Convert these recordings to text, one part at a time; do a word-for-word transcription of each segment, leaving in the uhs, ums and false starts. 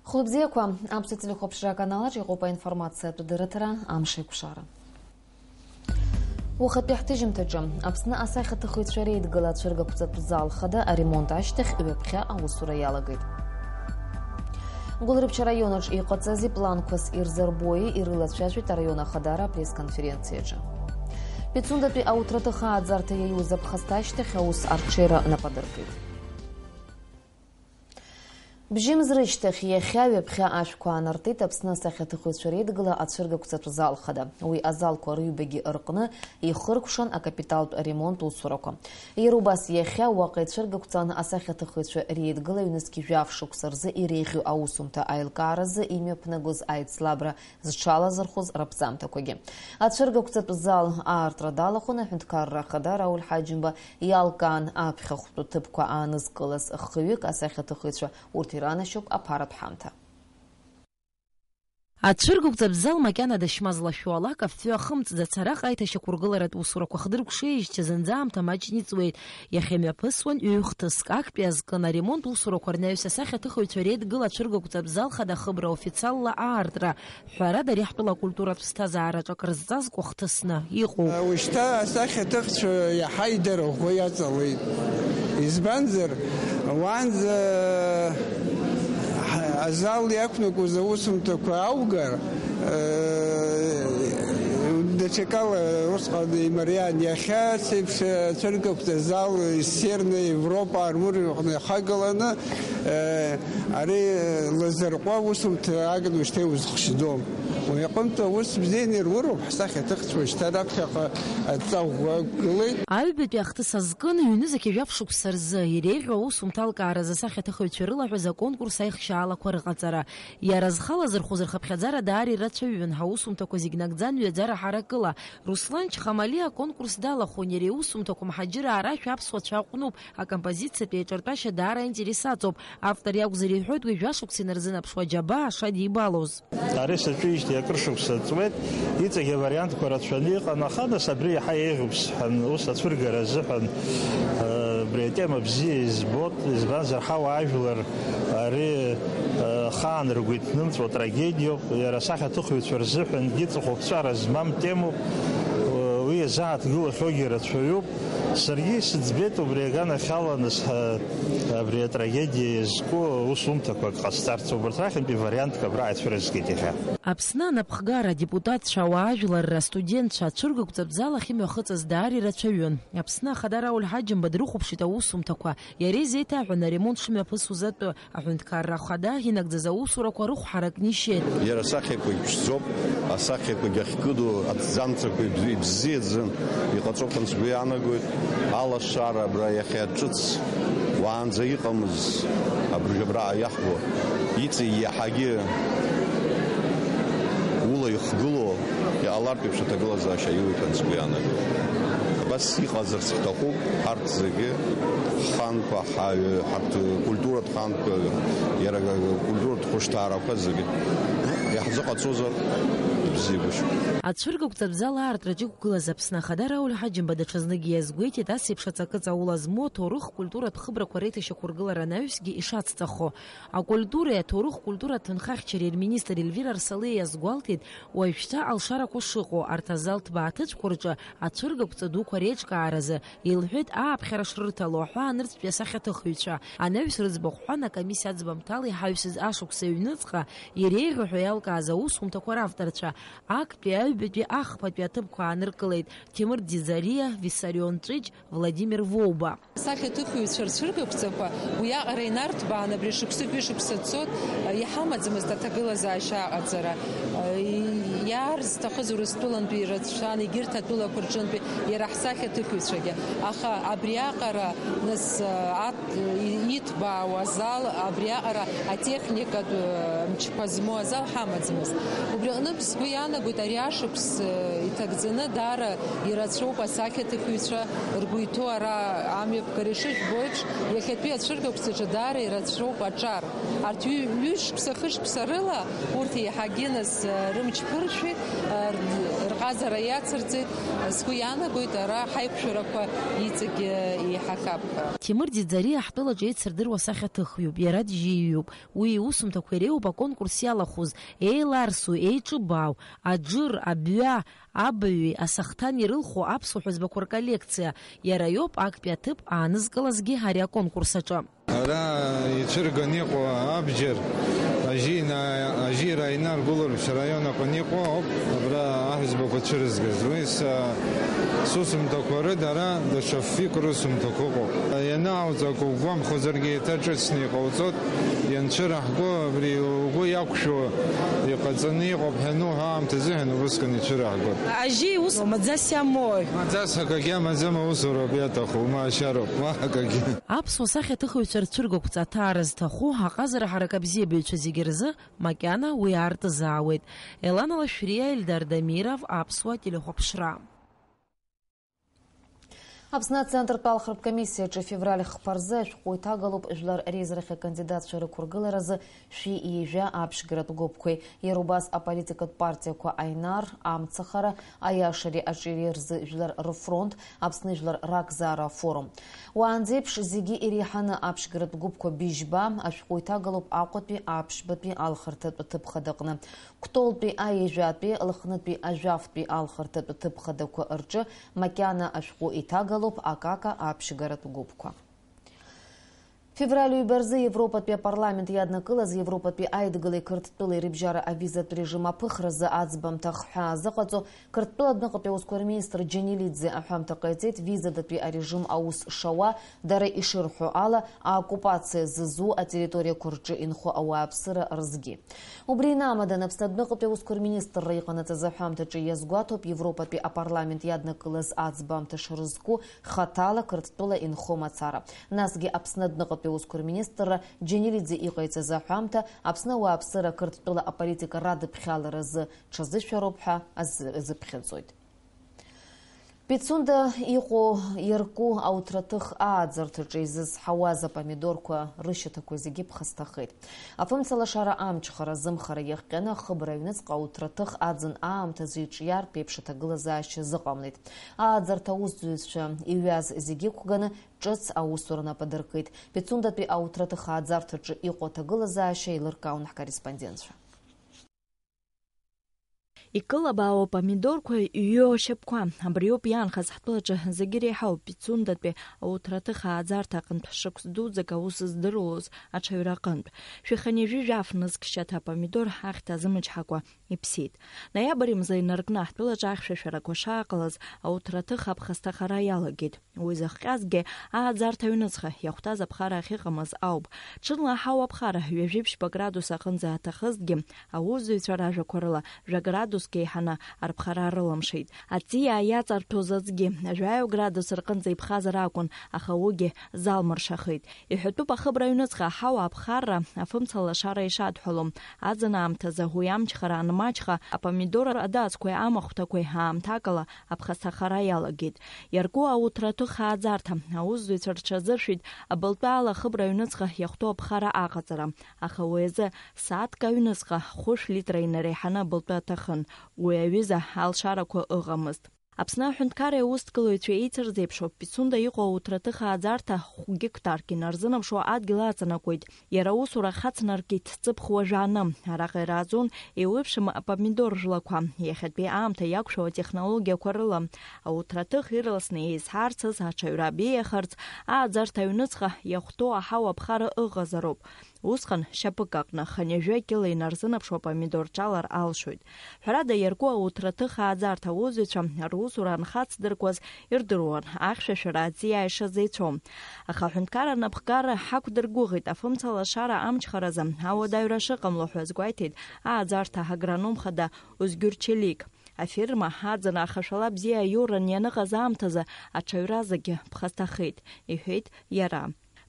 Хәылбзиақәа, аԥсуа телехәаԥшра аканалаҿ иҟоуп аинформациатә дырраҭара Амшеиқәшара. Уахатәи ҳҭыжьымҭаҿы, Аԥсны асахьаҭыхыҩцәа реидгыла ацәыргақәҵатә зал хада аремонт ашьҭахь ҩаԥхьа аусура иалагеит. Гәылрыԥшь араионаҿ иҟаҵази планқәас ирзырбои ирылацәажәеит араион ахадара апресс-конференциаҿы. Пицундатәи ауҭраҭых ааӡарҭа иаиуз аԥхасҭа ашьҭахь аус арҽеира нап адыркит. Бжьымз рышьҭахь иахьа ҩаԥхьа ашәқәа аанартит Аԥсны асахьаҭыхыҩцәа реидгыла ацәыргақәҵатә зал хада. Уи азалқәа рыҩбагьы ырҟны ихыркәшан акапиталтә ремонт усурақәа. Иара убас иахьа уаҟа ицәыргақәҵан асахьаҭыхыҩцәа реидгыла ҩнызқь жәаф шықәса рзы иреиӷьу аусумҭа аилкааразы имҩаԥнагоз аицлабра зҽалазырхәыз раԥҵамҭақәагьы. Ацәыргақәҵатә зал аартра далахәын аҳәынҭқарра ахада Рауль Ҳаџьымба, иалкаан аԥхьахәтәы ҭыԥқәа аанызкылаз хҩык асахьаҭыхыҩцәа, урҭ иранашьоуп аԥаратә ҳамҭа. Ацәыргақәҵатә зал макьана дашьмазлашәуа алак афҩы ахымҵӡац, араҟа аиҭашьақәыргыларатә усурақәа хдыркәшеижьҭеи зынӡа аамҭа маҷны иҵуеит. Иахьа мҩаԥысуан ҩ-хҭыск, актәи азкын аремонт усурақәа рнаҩс асахьаҭыхыҩцәа реидгыла ацәыргақәҵатә зал хада ахыбра официалла аартра, ҳәарада, ари ҳтәыла акультуратә ԥсҭазаараҿы акрызҵазкуа хҭысны иҟоуп. Ушьҭа асахьаҭыхцәа иаҳа идара ӷәӷәа иаҵалеит. Избанзар, уаанӡа азал иақәнакуаз аусумҭақәа аугар, даҽакала усҟан имариан. Иахьа сеиԥш ацәыргақәҵа азал ссерны Европа арурҩыхны ихагаланы, ари лазырҟәуа усумҭа агны ушьҭа иузхшьӡом. Уи аҟынтә аус бзианы ируроуп, ҳсахьаҭыхцәа шьҭа раԥхьаҟа адҵа ӷәӷәа гылеит. Аҩбатәи ахҭыс азкын, ҩнызқь жәаф шықәса рзы иреиӷьу аусумҭа алкааразы асахьаҭыхыҩцәа ирылаҳәаз аконкурс аихшьаалақәа рыҟаҵара. Иара зхалазырхәыз рхыԥхьаӡара даара ирацәаҩын, ҳаусумҭақәа зегь нагӡан ҩаӡара ҳаракыла. Руслан Чхамалиа аконкурс далахәын, иара иусумҭақәа мҳаџьыраа рашәа аԥсуацәа аҟәнуп, акомпозициатә еиҿартәашьа даара аинтерес аҵоуп. Автор иакәзар иҳәоит, уи жәашықәса инарзынаԥшуа аџьабаа шадибалоз. Ари саҿижьҭеи акыр шықәса ҵуеит, иҵегь авариантқәа рацәаны иҟан, аха нас абри иаҳа еиӷьуп сҳәан, ус ацәыргара азыҳәан, э, абри атема бзиа избоит, избанзар ҳауаажәлар ари, э, ахаан ргәы иҭнымҵәо трагедиоуп, иара асахьаҭыхыҩцәа рзыҳәангьы ҵыхәаԥҵәара змам темоуп, э, уи иазааҭгылахьоугьы рацәаҩуп. Саргьы исыӡбеит убри аганахьала, нас, ҳа, абри атрагедиа иазку усумҭақәак ҟасҵарц, убарҭ рахьынтәи вариантк абра ааицәырызгеит иахьа. Аԥсны анапхгара, адепутатцәа, ауаажәларра, астудентцәа ацәыргақәҵатә зал ахь имҩахыҵыз даара ирацәаҩын. Аԥсны Ахада Рауль Ҳаџьымба дрыхәаԥшит аусумҭақәа, иара изеиҭаҳәан аремонт шымҩаԥысуаз атәы. Аҳәынҭқарра Ахада инагӡаз аусурақәа рыхә ҳаракны ишьеит. Иара асахьақәа иԥшӡоуп, асахьақәагь ахькыду аҭӡамцақәа ибз-, ибзиаӡам, иҟаҵоуп ҳәа сгәы иаанагоит. Алашара абра иахьа ҿыц уаанӡа иҟамыз, абыржә абраҟа иаҳбо, иҵегь иаҳагьы ула ихгыло, иҟалартә еиԥш аҭагылазаашьа аиуеит ҳәа сгәы иаанагоит. Абас иҟазарц ҳҭахуп ҳарҭ зегьы, ҳханқәа, ҳаҩ-, ҳарҭ культуратә ҳанқәа, иара культуратә хәышҭаарақәа зегьы иаҳзыҟаҵозар ибзиагәышьоит. Ацәыргақәҵатә зал аартраҿы иқәгылаз Аԥсны Ахада Рауль Ҳаџьымба даҽазнык иазгәеиҭеит, ас еиԥш аҵакы ҵаула змоу аҭоурых-культуратә хыбрақәа реиҭашьақәыргылара анаҩсгьы ишацҵахо. Акультуреи аҭоурых-культура аҭынхахьчареи рминистр Ельвира Арсалиа иазгәалҭеит, уажәшьҭа алшарақәа шыҟоу, арҭ азал ҭбаа ҭыцәқәа рҿы ацәыргақәҵа дуқәа реиҿкааразы, илҳәеит, ааԥхьара шрырҭало аҳәаанырцәтәи асахьаҭыхыҩцәа. Анаҩс рыӡбахә ҳәан, акомиссиа аӡбамҭала иҳаҩсыз ашықәса ҩныҵҟа иреиӷьу ҳәа иалкааз аусумҭақәа равторцәа, актәи, аҩбатәи, ахԥатәи аҭыԥқәа ааныркылеит Ҭемыр Ӡиӡариа, Виссарион Ҵәыџь, Владимир Воуба. Асахьаҭыхыҩцәа рцәыргақәҵақәа уиаҟара инарҭбаан, абри шықәсык ҩышықәса цот, иҳамаӡамызт аҭагылазаашьа аҟаҵара. Иаарзҭахыз Урыстәылантәи ирацәан, егьырҭ атәылақәа рҿынтәи иара ҳсахьаҭыхыҩцәагьы. Аха абриаҟара, нас, ат-, иҭбаау азал, абриаҟара атехникатә, мчқәа змоу азал ҳамаӡамызт. Убри аҟнытә сгәы иаанагоит, ари ашықәс, иҭагӡаны даара ирацәоуп асахьаҭыхыҩцәа ргәы иҭоу ара амҩаԥгара ишыжәбо еиԥш, иахьатәи ацәыргақәҵаҿы даара ирацәоуп аҿар. Арҭ ҩ-, ҩышықәса, хышықәса рыла урҭ еиҳагьы нас, рымч ԥыршәеит, р-, Ҟазара иацырҵеит, сгәы иаанагоит, ара ҳаиқәшәарақәа иҵегь еиҳахап ҳәа. Ҭемыр Ӡиӡариа ҳтәылаҿы еицырдыруа сахьаҭыхҩуп, иара дыжьҩыҩуп. Уи иусумҭақәа иреиуоуп аконкурс иалахәыз, еиларсу, еиҿыбаау, аџыр, абҩа, абаҩи асахҭани ирылху аԥсуа ҳәызбақәа рколлекциа. Иара иоуп актәи аҭыԥ аанызкылазгьы ари аконкурс аҿы. Ара ицәырганы иҟоу абџьар, ажьи-, ажьира инаргәыларԥшь араион аҟны иҟоу ауп, абра аҳәызбақәа цәырызгаз. Уи са, сусумҭақәа рыда ара даҽа фҩык русумҭақәа ыҟоуп. Ианаауҵ акы угәамхозаргьы еиҭа ҿыцны иҟауҵот, ианцәыраҳго абри угәы иақәшәо иҟаҵаны иҟоуп ҳәа ануҳәа аамҭазыҳәан убысҟан ицәыраҳгот. Ажьи ус маӡас иамои? Маӡас акагьы амаӡам, аусуроуп иаҭаху, маашьароуп, уаҳа акагьы. Аԥсуа сахьаҭыхыҩцәа рцәыргақәҵа аҭаара зҭаху аҟазара ҳарак абзиабаҩцәа зегьы рзы макьана уи аартызаауеит. Елана Лашәриа, Ельдар Дамиров, Аԥсуа телехәаԥшра. Аԥсны ацентртә алхратә комиссиаҿы февраль хԥа рзы ашәҟәы иҭагалоуп жәлар реизарахь акандидатцәа рықәыргыларазы шәи ҩажәа аԥшьгаратә гәыԥқәеи, иара убас аполитикатә партиақәа Аинар, Амцахара, Аиашареи Аҿиареи рзы Жәлар рфронт, Аԥсны жәлар ракзаара афорум. Уаанӡеиԥш зегьы иреиҳаны аԥшьгаратә гәыԥқәа быжьба ашәҟәы иҭагалоуп Аҟәатәи аԥшьбатәи алхырҭатә ҭыԥ хадаҟны. Кәтолтәи аҩажәатәи, Лыхнытәи ажәафтәи алхырҭатә ҭыԥ хадақәа рҿы макьана ашәҟәы иҭагалоуп акака аԥшьгаратә гәыԥқәа. Февраль ҩба рзы Европатәи апарламент иаднакылаз Европатәи аидгылеи Қырҭтәылеи рыбжьара авизатә режим аԥыхразы аӡбамҭа ахҳәаа зыҟаҵо Қырҭтәыла адәныҟатәи аусқәа рминистр Џьанилиӡе аҳәамҭа ҟаиҵеит визадатәи арежим аус шауа, дара ишырҳәо ала, аоккупациа зызу атерриториақәа рҿы инхо ауааԥсыра рзгьы. Убри инамаданы Аԥсны адәныҟатәи аусқәа рминистрра иҟанаҵаз аҳәамҭаҿы иазгәаҭоуп Европатәи апарламент иаднакылаз аӡбамҭа шрызку хаҭала Қырҭтәыла инхо мацара. Насгьы Аԥсны адәныҟатәи аусқәа рминистрра Џьанилиӡе иҟаиҵаз аҳәамҭа Аԥсны ауааԥсыра Қырҭтәыла аполитика радыԥхьаларазы ҽазышәароуп ҳәа азы-, азыԥхьаӡоит. Пицунда иҟоу иарку ауҭраҭых ааӡарҭаҿы изызҳауаз апомидорқәа рышьаҭақәа зегьы ԥхасҭахеит. Афымцалашара амчхара азымхара иахҟьаны ахыбра аҩныҵҟа ауҭраҭых аӡын аамҭазы иҿиартә еиԥш аҭагылазаашьа азыҟамлеит. Ааӡарҭа аусзуҩцәа иҩаз зегьы ықәганы ҿыц аусура нап адыркит. Пицундатәи ауҭраҭых ааӡарҭаҿы иҟоу аҭагылазаашьа еилыркаауан ҳкорреспондентцәа. Икылабаау апомидорқәа иҩу ашьапқәа, абриоуп иаанхаз ҳтәылаҿы зегьы иреиҳау Пицундатәи ауҭраҭых ааӡарҭа аҟынтә шықәс дуӡӡак аус здыруаз аҽаҩра аҟынтә. Шәи хынҩажәи жәаф нызқь шьаҭа апомидор ахьҭа азымчҳакәа иԥсит. Ноиабр мза инаркны ҳтәылаҿы ахьшәашәарақәа шааҟалаз, ауҭраҭых аԥхасҭахара иалагеит. Уи зыхҟьазгьы ааӡарҭа аҩныҵҟа иахәҭаз аԥхара ахьыҟамыз ауп. Ҽынла аҳауа аԥхара ҩажәи ԥшьба градус аҟынӡа аҭахызҭгьы, аусзуҩцәа ражәақәа рыла, жәа градуск еиҳаны арԥхара рылымшеит. Аҵиаа иаҵарҭәоз аӡгьы, жәаҩа градус рҟынӡа иԥхазар акәын, аха уигьы залмыршахеит. Иҳәатәуп ахыбра аҩныҵҟа аҳауа аԥхарра, афымца лашара ишадҳәалоу. Аӡын аамҭазы уи амчхара анмаҷха, апомидор адацқәеи амахәҭақәеи аамҭакала аԥхасҭахара иалагеит. Иарку ауҭраҭых ааӡарҭа аусзуҩцәа рҽазыршәит абылтәы ала ахыбра аҩныҵҟа иахәҭоу аԥхара аҟаҵара, аха уи азы сааҭк аҩныҵҟа хәышә литра инареиҳаны абылтәы аҭахын, уи аҩыза алшарақәа ыҟамызт. Аԥсны аҳәынҭқарреи аусҭгылаҩцәеи еицырзеиԥшу Пицунда иҟоу ауҭраҭых ааӡарҭа хә-геқтарк инарзынаԥшуа адгьыл аҵанакуеит. Иара аусура ахацнаркит ҵыԥх уажәааны. Араҟа ирааӡон еиуеиԥшым апомидор жәлақәа. Иахьатәи аамҭа иақәшәо атехнологиақәа рыла ауҭраҭых ирласны еизҳарцаз, аҽаҩра беиахарц, ааӡарҭа аҩныҵҟа иахәҭоу аҳауа аԥхара ыҟазароуп. Усҟан шьапык аҟны хынҩажәа кьыла инарзынаԥшуа помидор ҿалар алшоит. Ҳәарада, иарку ауҭраҭых ааӡарҭа аусзуҩцәа русура анхацдыркуаз ирдыруан, ахьшәашәара аҵиаа ишазеицәоу. Аха аҳәынҭқарра анапхгара ҳақәдыргәыӷит афымца лашара амчхаразы ауадаҩра шыҟамло ҳәа азгәеиҭеит ааӡарҭа агроном хада Озгьур Челик. Аферма аӡын ахашәала бзиа аиуран ианыҟаз аамҭазы аҽаҩра зегьы ԥхасҭахеит, иҳәеит иара.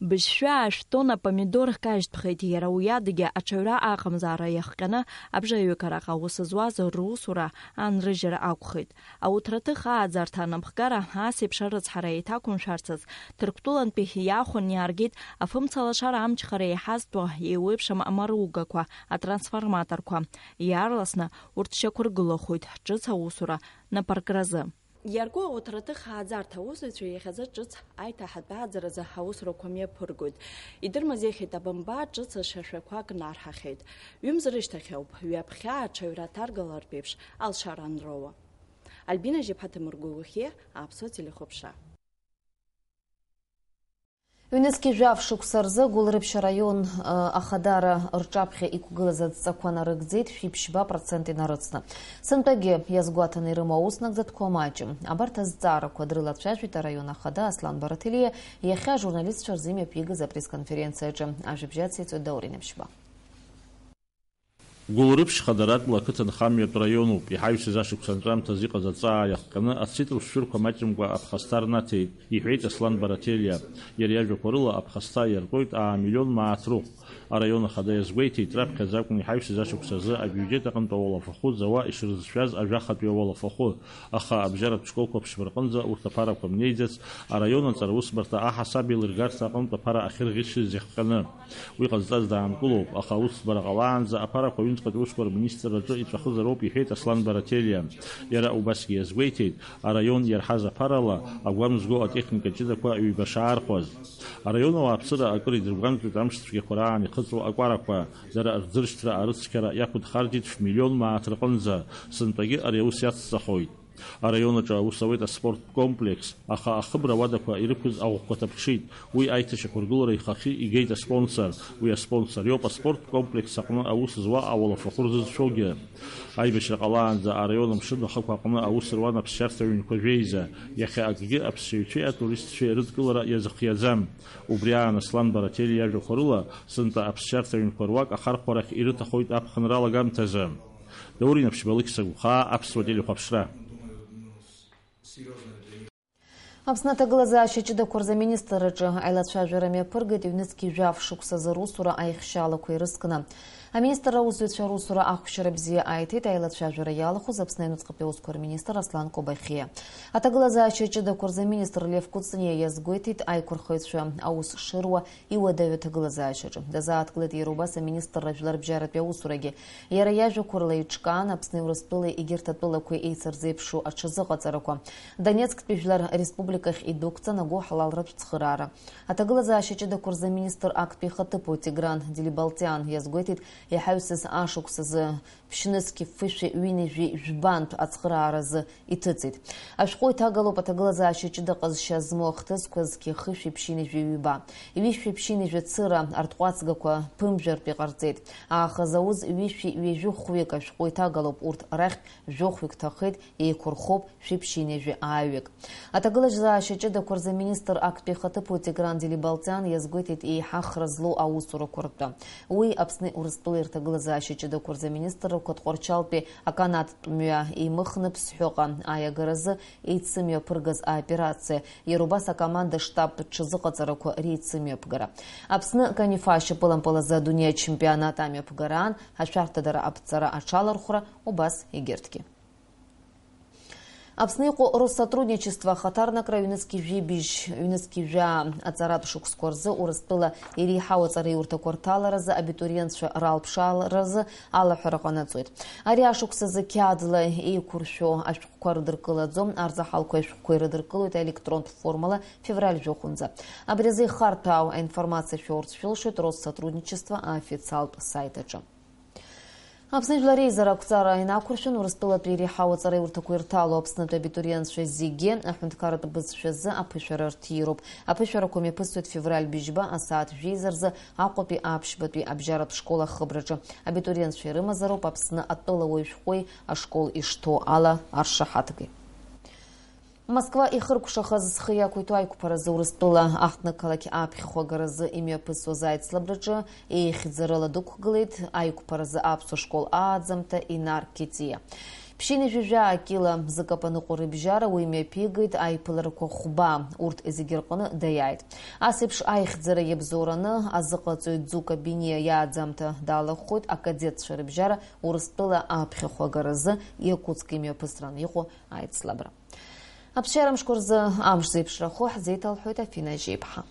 Быжьшәаа шәтонна апомидор хкажьтәхеит, иара уи адагьы аҽаҩра аҟамзаара иахҟьаны абжаҩык араҟа аус зуаз русура аанрыжьыр акәхеит. Ауҭраҭых ааӡарҭа анапхгара ас еиԥш арыцҳара еиҭақәымшәарцаз, Ҭырқәтәылантәи иаахәаны иааргеит афымцалашара амчхара еиҳазтәу еиуеиԥшым амаругақәа, атрансформаторқәа. Иаарласны урҭ шьақәыргылахоит ҿыц аусура напаркразы. Иарку ауҭраҭых ааӡарҭа аусзуҩцәа иахьазы ҿыц аиҭаҳатә ааӡаразы аусурақәа мҩаԥыргоит. Идырмазеихьеит абамба, ҿыц ашьашәақәак нарҳахьеит. Ҩымз рышьҭахь ауп, ҩаԥхьа аҽаҩра аҭаргалартә еиԥш алшара анроуа. Альбина Жьаԥҳа, Ҭамыр Гәыгәхьиа, Аԥсуа телехәаԥшра. Ҩнызқьи жәаф шықәса рзы Гәылрыԥшь араион, ы, ахадара рҿаԥхьа иқәгылаз адҵақәа нарыгӡеит шәиԥшьба процент инарыцны. Сынтәагьы иазгәаҭаны ирымоу аус нагӡатәқәа маҷым. Абарҭ азҵаарақәа дрылацәажәеит араион ахада Аслан Бараҭелиа иахьа ажурналистцәа рзы имҩаԥигаз апресс-конференциаҿы. Ажәабжь ациҵоит Даур Инаԥшьба. Гәылрыԥшь хадаратәла ақыҭанхамҩатә раионуп. Иҳаҩсыз ашықәс анҵәамҭазы иҟаз аҵаа иахҟьаны ацитрус шәырқәа маҷымкәа аԥхасҭа рнаҭеит, иҳәеит Аслан Бараҭелиа. Иара иажәақәа рыла, аԥхасҭа иартәоит аа миллион мааҭ рыхә. Араион ахада иазгәеиҭеит, раԥхьаӡа акәын иҳаҩсыз ашықәс азы абиуџьет аҟынтә ауалафахәы ӡауа ишырзшәаз ажәахатәи ауалафахәы, аха абжьаратә школқәа ԥшьба рҟынӡа урҭ аԥарақәа мнеиӡац, араион аҵараусбарҭа аҳасаб еилыргарҭа аҟынтә аԥара ахьырӷьычыз иахҟьаны. Уи ҟазҵаз даанкылоуп, аха аусӡбара ҟалаанӡа аԥарақәа аҩныҵҟатәи аусқәа рминистрраҿы иҵәахызароуп, иҳәеит Аслан Бараҭелиа. Иара убасгьы иазгәеиҭеит, араион иарҳаз аԥарала агәам зго атехника ҷыдақәа ҩба шаархәаз. Араион ауааԥсыра акыр идыргәамҵуеит амш цәгьақәа раан ихыҵуа акәарақәа, дара рӡыршьҭра, арыцқьара иақәдхаргьы шәмиллион мааҭ рҟынӡа, сынтәагьы ари аус иацҵахоит. Араион аҿы аус ауеит аспорттә комплекс, аха ахыбра уадақәа ирықәыз аӷәӷәақәа ҭаԥҽит, уи аиҭашьақәыргылара ихахьы игеит аспонсор, уи аспонсор иоуп аспорттә комплекс аҟны аус зуа ауалафахәы рзызшәогьы. Аибашьра ҟалаанӡа араион амшын ахықә аҟны аус руан аԥсшьарҭа ҩнқәа жәеиза, иахьа акгьы аԥсшьаҩцәеи атуристцәеи рыдкылара иазыхиаӡам. Убри аан Аслан Бараҭелиа иажәақәа рыла, сынтәа аԥсшьарҭа ҩнқәа руак ахархәарахь ирыҭахоит аԥхынра алагамҭазы. Даур Инаԥшьба, Алықьса Гәхаа, Аԥсуа телехәаԥшра. Аԥсны аҭагылазаашьа ҷыдақәа рзы аминистрраҿы аилацәажәара мҩаԥыргеит ҩнызқьи жәаф шықәсазы русура аихшьалақәа ирызкны. Аминистрра аусзуҩцәа русура ахәшьара бзиа аиҭеит аилацәажәара иалахәыз Аԥсны аҩныҵҟатәи аусқәа рминистр Аслан Кобахьиа. Аҭагылазаашьа ҷыдақәа рзы аминистр Лев Кәыҵниа иазгәеиҭеит аиқәырхаҩцәа аус шыруа иуадаҩу аҭагылазаашьаҿы. Дазааҭгылеит иара убас аминистрра жәларбжьаратәи аусурагьы. Иара иажәақәа рыла еиҿкаан Аԥсни Урыстәылеи егьырҭ атәылақәеи еицырзеиԥшу аҽазыҟаҵарақәа. Донецктәи Жәлар Республикахь идәықәҵан агәыҳалалратә цхыраара. Аҭагылазаашьа ҷыдақәа рзы аминистр актәи ихаҭыԥуаҩ Тигран Делибалтиан иазгәеиҭеит, иҳаҩсыз ашықәс азы ԥшьнызқь фышәи ҩынҩажәи жәбантә ацхырааразы иҭыҵит. Ашәҟәы иҭагалоуп аҭагылазаашьа ҷыда ҟазшьа змоу ахҭысқәа зқьи хышәи ԥшьынҩажәи ҩба. Ҩышәи ԥшьынҩажәи цыра арҭҟәацгақәа ԥымжәартә иҟарҵеит. Аахыс ауз ҩышәи ҩажәи хәҩык ашәҟәы иҭагалоуп, урҭ рахьтә жәохәҩык ҭахеит, еиқәырхоуп шәи ԥшьынҩажәи ааҩык. Аҭагылазаашьа ҷыдақәа рзы аминистр актәи ихаҭыԥуаҩ Тигран Делибалтиан иазгәеиҭеит еиҳа хра злоу аусурақәа ртәы. Уи Аԥсни Урыстәылеи рҭагылазаашьа ҷыдақәа рзы аминистррақәа Тҟәарчалтәи аканаттә мҩа еимыхны Ԥсҳәыҟа аиагаразы еицымҩаԥыргаз аоперациа, иара убас акоманда штабтә ҽазыҟаҵарақәа реицымҩаԥгара. Аԥсны Канифа ашьапылампыл азы адунеи ачемпионат амҩаԥгараан ашәарҭадара аԥҵара аҽалархәра убас егьырҭгьы. Аԥсны иҟоу Россотрудничество ахаҭарнакра ҩнызқьи жәибжь, ҩнызқьи жәаа аҵаратә шықәсқәа рзы Урыстәыла иреиҳау аҵараиурҭақәа рҭаларазы абитуриентцәа ралԥшааразы алаҳәара ҟанаҵоит. Ари ашықәс азы қьаадла еиқәыршәо ашәҟәқәа рыдыркылаӡом, арзаҳалқәеи ашәҟәқәеи рыдыркылоит аелектронтә формала февраль жәохәынӡа. Абри азы ихарҭәаау аинформациа шәоурц шәылшоит Россотрудничество аофициалтә саит аҿы. Аԥсны жәлар реизара ақәҵара инақәыршәан, Урыстәылатәи иреиҳау аҵараиурҭақәа ирҭало Аԥснытәи абитуриентцәа зегьы аҳәынҭқарратә бызшәазы аԥышәара рҭироуп. Аԥышәарақәа мҩаԥысуеит февраль быжьба асааҭ жәеиза рзы Аҟәатәи аԥшьбатәи абжьаратә школ ахыбраҿы. Абитуриентцәа ирымазароуп Аԥсны атәылауаҩ шәҟәи ашкол ишҭоу ала аршаҳаҭгеи. Москва ихыркәшахаз зхы иақәиҭу аиқәԥаразы Урыстәыла аҳҭнықалақь аԥхьахә агаразы имҩаԥысуаз аицлабраҿы еихьӡарыла дықәгылеит аиқәԥаразы аԥсуа школ ааӡамҭа Инар Китиа. Ԥшьынҩажәа кила зыкапаныҟәа рыбжьара уи мҩаԥигеит аиԥыларақәа хәба, урҭ зегьы рҟны даиааит. Ас еиԥш аихьӡара иабзоураны азыҟаҵаҩ Ӡука Биниа иааӡамҭа далахәхоит акадетцәа рыбжьара Урыстәыла аԥхьахә агаразы Иакутск имҩаԥысран иҟоу аицлабра. Аԥсшьара мшқәа рзы амш зеиԥшрахо ҳзеиҭалҳәоит Афина Жьеиԥҳа.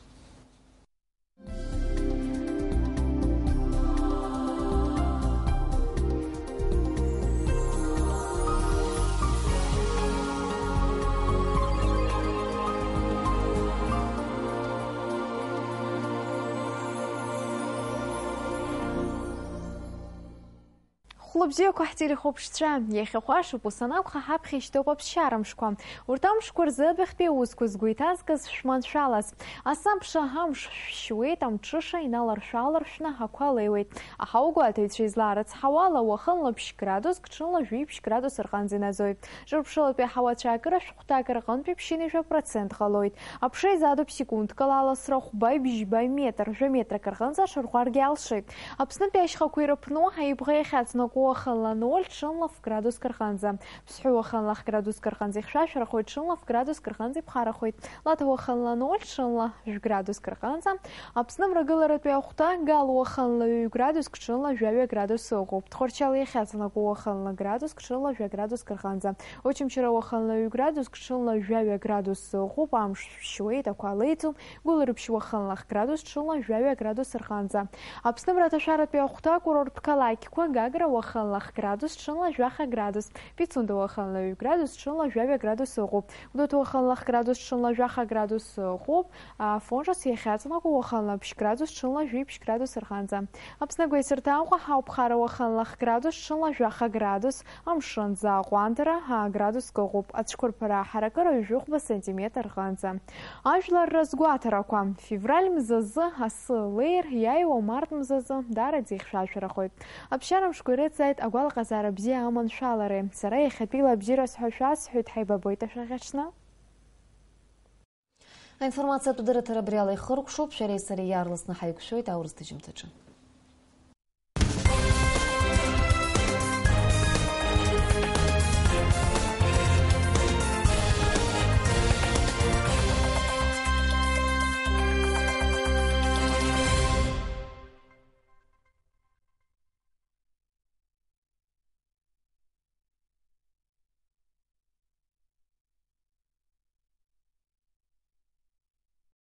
Хәлыбзиақәа ҳтелехәаԥшцәа, иахьа хәашықәса анакәха ҳаԥхьа ишьҭоуп аԥсшьара мшқәа. Урҭ амшқәа рзы адәахьтәи аусқәа згәы иҭазгаз шәманшәалаз. Асабша амш шәшьуеит, амҽыша иналаршә-ааларшәны ақәа леиуеит. Аҳауагәаҭаҩцәа излаарыцҳауа ала, уахынла ԥшь градуск, ҽынла жәиԥшь градус рҟынӡа инаӡоит. Ҿырԥшылатәи аҳауа ацәаакыра шәҟәҭак рҟынтәи ԥшьынҩажәа процент ҟалоит. Аԥша изадуп секундкала аласра хәба-бжьба метр, жәа метрак рҟынӡа аҽырӷәӷәаргьы алшоит. Аԥснытәи ашьхақәа ирыԥну аибӷа иахьаҵанакуа уахынла ноль, ҽынла ф-градуск рҟынӡа. Ԥсҳәы уахынла х-градуск рҟынӡа ихьшәашәарахоит, ҽынла ф-градуск рҟынӡа иԥхарахоит. Лаҭа уахынла ноль, ҽынла жәа-градуск рҟынӡа. Аԥсны мрагыларатәи ахәҭа Гал уахынла ҩ-градуск, ҽынла жәаҩа градус ыҟоуп. Тҟәарчал иахьаҵанакуа уахынла градуск, ҽынла жәа-градуск рҟынӡа. Очамчыра уахынла ҩ-градуск, ҽынла жәаҩа градус ыҟоуп. Амш шәшьуеит, ақәа леиӡом. Гәылрыԥшь уахынла х-градус, ҽынла жәаҩа градус рҟынӡа. Аԥсны мраҭашәаратәи ахәҭа акурорттә қалақьқәа: Гагра уахынла х-градус, ҽынла жәаха градус, Пицунда уахынла ҩ-градус, ҽынла жәаҩа градус ыҟоуп. Гәдоуҭа уахынла х-градус, ҽынла жәаха градус ыҟоуп. А, Фонҿац иахьаҵанакуа уахынла ԥшь градус, ҽынла жәиԥшь градус рҟынӡа. Аԥсны агәеисырҭа Аҟәа ҳауп, Хара уахынла х-градус, ҽынла жәаха градус, амшын аӡы аҟәандара, аа, градуск ыҟоуп. Ацәқәырԥара аҳаракыра ҩажәихәба сантиметр рҟынӡа. Ажәлар разгәаҭарақәа. Февраль мзазы асы леир, иааиуа март мзазы даараӡа ихьшәашәарахоит. Аԥсшьара мшқәа ирыҵааит агәалаҟазаара бзиа аманшәалареи. Сара иахьатәиала абзиара сҳәашәа сҳәеит, ҳаибабоит ашәаҟьаҽны. Аинформациатә дырраҭара абри ала ихыркәшоуп, шәареи сареи иаарласны ҳаиқәшәоит аурыс ҭыжьымҭаҿы.